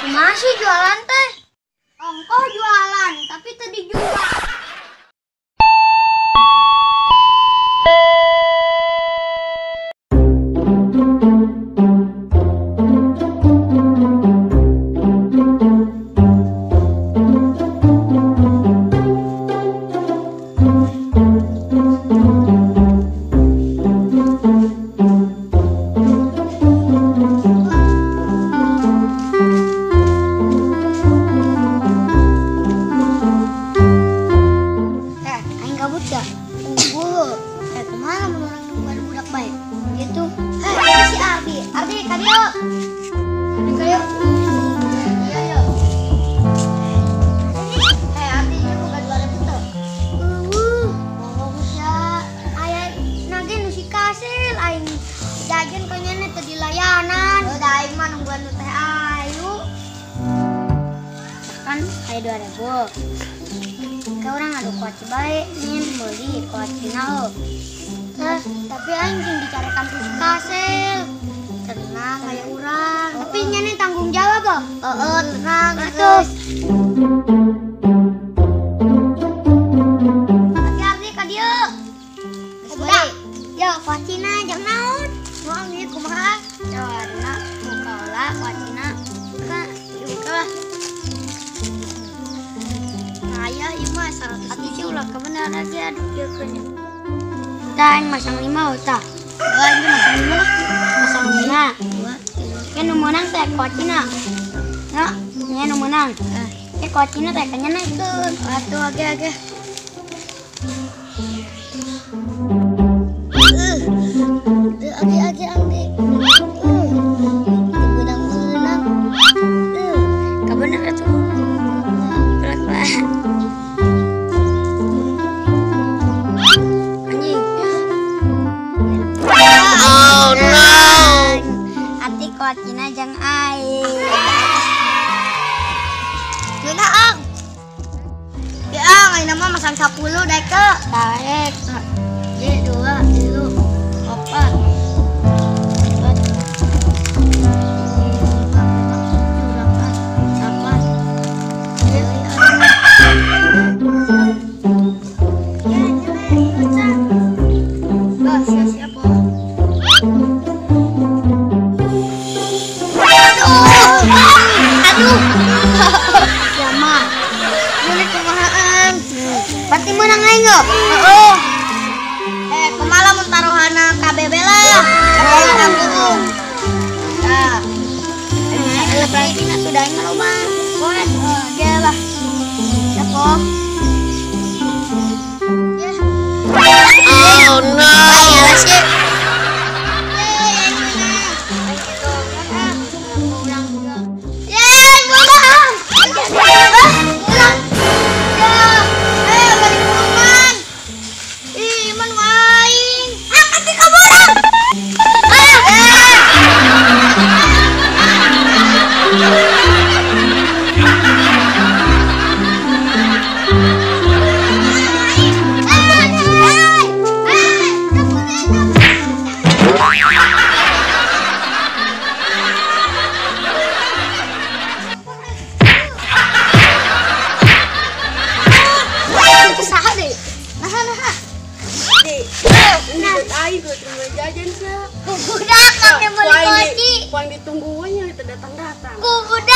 Masih jualan teh. Ongkoh jualan, tapi tadi jual. Kan aya 2000. Ka urang adu kuaci bae nyin meuli kuacina heuh. Tah, tapi aing sing dicarekan ku si Kasel. Tenang aya urang. Tapi nyane tanggung jawab oh. Heeh, tenang atuh. Hati-hati ka dieu. Geus yo kuacina jang naon? Moal ieu kumaha? Carana buka heula kuacina. Ka buka lah. Ayah ieu mah 100 atuh sih ulah kebenaran aja aduh kieu keun. Tah aing masang 5 tah. Wah, ini masang 5 lah. Masang 5. 2 3. Kan nu meunang teh kuacina. Nya, nya nu meunang. Eh kuacina teh kanya naikeun. Atuh age-age. Age-age angge. Menang-menang. Kabener atuh. Anjing. Oh no. Ati kuacina jang aing. Geuna ang. Ya ang, ayeuna mah masang 10 daek ke. Daek. 1 2 3 4. Pasti menang aing geus. Heeh. Kumaha lamun taruhana KBB lah. Heeh. Tah. Berarti sudah aing loba. Boleh. Ge lah. Siap oh. Oh no. Budak kami beli koci. Kuang ditungguannya itu datang-datang. Budak.